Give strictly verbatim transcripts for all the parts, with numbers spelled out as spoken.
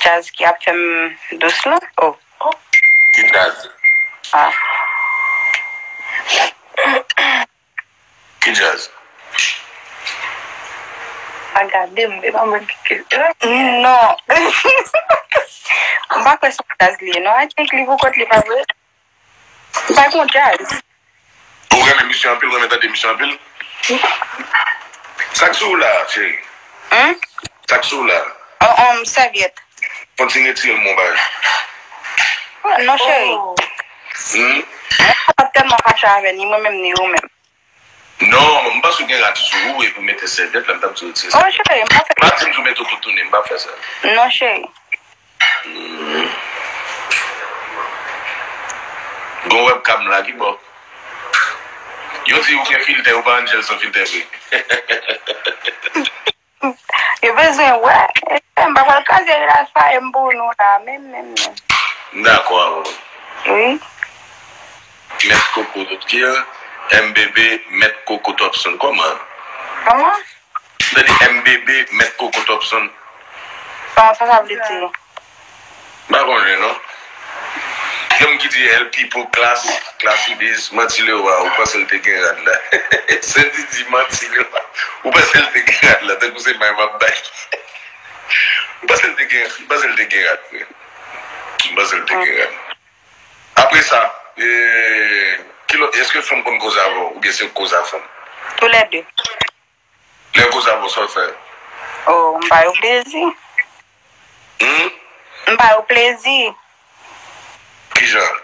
djaz ki ap fè m dous lan. Oh. Ki djaz? Ah. Ki djaz? Pa gade m, e pa mwen ki ke. Non. M pa kwè se yon djaz li ye, non. I think li pou kont li, pa vre? M pa yon djaz. Ou renmen misye anpil, renmen tande misye anpil? Sa k sou ou la, cheri? Hein? Sa k sou ou la? On, on sèvyèt. Fon ti retire l mon bagay. Non, cheri. Oh. Hmm? Mwen pa tèlman fache avè ni mwen menm ni ou menm. Non, m panse w gen rad sou ou epi w mete sèvyèt la, m t ap di w retire sa. Oh, cheri, m pa fè. Pa di m sou mete w tounen, m p ap fè sa. Non, cheri. Gon webcam la, ki bò? Yo di ou gen filtè, ou pa Angel san filtè vre. Yo bezwen wè. Eh, m pa pral kraze relasyon M pou nou la, menm, menm, menm. M dakò avè w. Wi. Mèt Koko, lòt ki an? M B B, Mèt Koko Topson. Kòman? Kòman? Tande M B B, Mèt Koko Topson. Kòman sa, sa vle di? M pa konnen, non. Gen moun ki di El Pipo Class, Classy Biz, manti lewa, ou panse l te gen rad la? Sandy di manti lewa, ou panse l te gen rad la, tankou se may m ap bay. Ou panse l te gen, ou panse l te gen rad, frè? M panse l te gen rad. Apre sa, e, ki lòt, èske fanm konn koze avè w, oubyen se w k koze a fanm? Toulède. Lè yo koze avè w, sa w fè? Oh, m ba yo plezi. Hmm? M ba yo plezi. Kijan?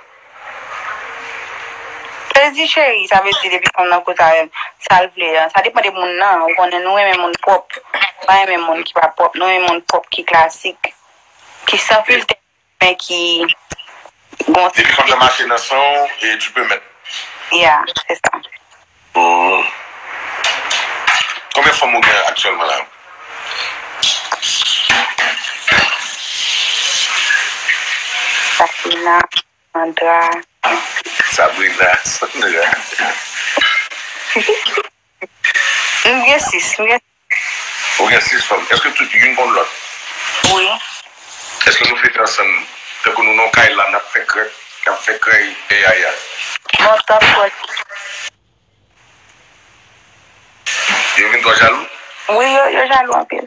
Plezi, cheri, sa vle di depi fanm nan koze avè m, sa l vle an. Sa depann de moun nan. Ou konnen nou renmen moun pwòp. Nou pa renmen moun ki pa pwòp. Nou renmen moun pwòp ki klasik. Ki san filtè, men ki gon Depi fanm nan mache nan san w, e tu peux mettre. Yeah, se sa. Hmm. Konbyen fanm ou gen aktyèlman la? Sabrina, Sandra. Sabrina, Sandra. M gen sis, m gen Ou gen sis fanm. Èske tout youn konn lòt? Wi. Èske nou fete ansanm? Tankou nou nan kay la, n ap fè krèk, n ap fè krèy, e yaya. Bon, tap fòt. Yo vin twò jalou? Wi, yo, yo jalou anpil.